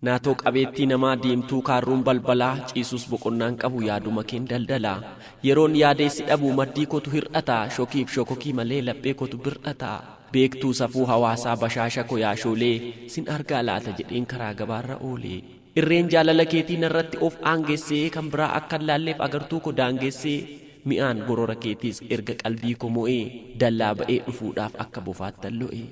Naatoo qabeettii namaa deemtuu kaarruun balbalaa ciisus boqonnaan qabu yaaduma keen daldalaa. Yeroon yaadeessi dhabu maddii kootu hir'ata shokiif shokokii malee laphee kootu bir'ata. Beektuu safuu hawaasaa bashaasha ko yaashoolee sin argaa laata jedheen karaa gabaarra oolee. Irreen jaalala keetii narratti of aangessee kan biraa akka hin laalleef agartuu ko daangessee mi'aan gorora keetiis erga qalbii ko mo'ee dallaa ba'ee dhufuudhaaf akka bofaattan lo'e.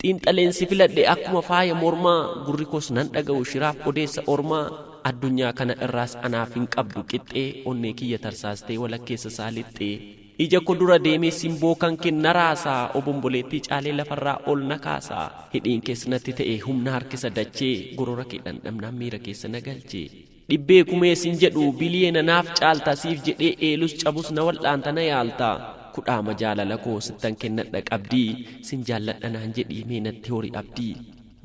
Xiinxaleen si filadhe akkuma faaya mormaa gurri koos nan dhaga'u shiraaf odeessa ormaa addunyaa kana irraas anaaf hin qabdu qixxee onnee kiyya tarsaastee walakkeessa isaa lixxee. Ija ko dura deemee simboo kan kee na raasaa obomboleettii caalee lafarraa ol na kaasaa hidhiin kees natti ta'e humna harkisa dachee gorora kee dhandhamnaan miira keessa na galchee. Dhibbee kumee sin jedhu biliyeena naaf caalta siif jedhee eelus cabus na wal'aanta na yaalta. Kudhaama jaalala koo sittan kennadha qabdii sin jaalladha naan jedhii mee natti hori abdii.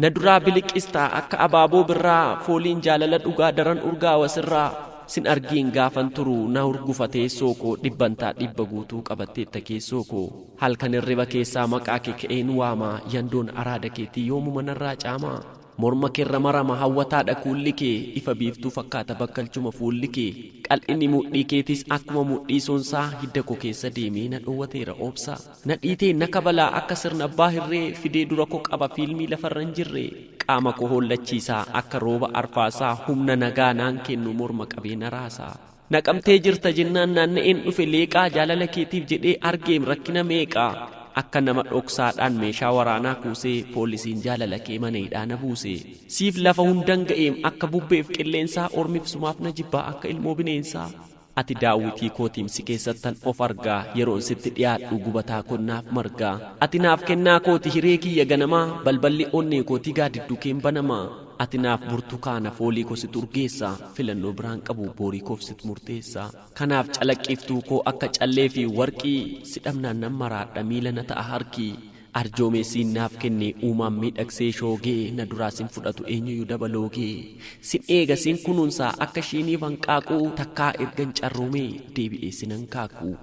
Na duraa biliqistaa akka abaaboo birraa fooliin jaalala dhugaa daran urgaawa sirraa. Sin argiin gaafan turu na hurgufa teessoo koo dhibbantaa dhibba guutuu qabatteetta keessoo koo. Halkan hirriba keessaa maqaa kee ka'een waama yandoon araada keetii yoomuma narraa caama. Morma keerra marama hawwataadha kuulli kee ifa biiftuu fakkaata bakkalchuma fuulli kee. Qal'inni mudhii keetiis akkuma mudhii soonsaa hidda koo keessa deemee na dhoowwateera obsa. Na dhiitee na kabalaa akka sirna abbaa hirree fidee dura koo qaba fiilmii lafarra hin jirre. Qaama koo hollachiisaa akka rooba arfaasaa humna nagaa naan kennu morma qabee na raasaa. Naqamtee jirta jennaan naanna'een dhufe leeqaa jaalala keetiif jedhee argeem rakkina meeqaa. Akka nama dhoksaadhaan meeshaa waraanaa kuusee poolisiin jaalala kee mana hidhaa na buuse. Siif lafa hundan ga'eem akka bubbeef qilleensaa ormiif sumaaf na jibbaa akka ilmoo bineensaa. Ati daawwitii kootiim si keessattan of argaa yeroon sitti dhiyaadhu gubataa konnaaf margaa. Ati naaf kennaa kooti hiree kiyya ganamaa balballi onnee kootii gaadidduu keen banamaa. Ati naaf burtukaana foolii koo situ urgeessa filannoo biraan qabu boorii koof situ murteessa. Kanaaf calaqqiftuu koo akka callee fi warqii si dhabnaan nan maraadha miila na ta'a harki. Arjoomee siin naaf kenne uumaan miidhagsee shoogee na duraa sin fudhatu eenyuyyuu dabaloogee. Sin eega sin kunuunsaa akka shiinii hanqaaquu takkaa ergan carroomee deebi'ee sinan kaaku.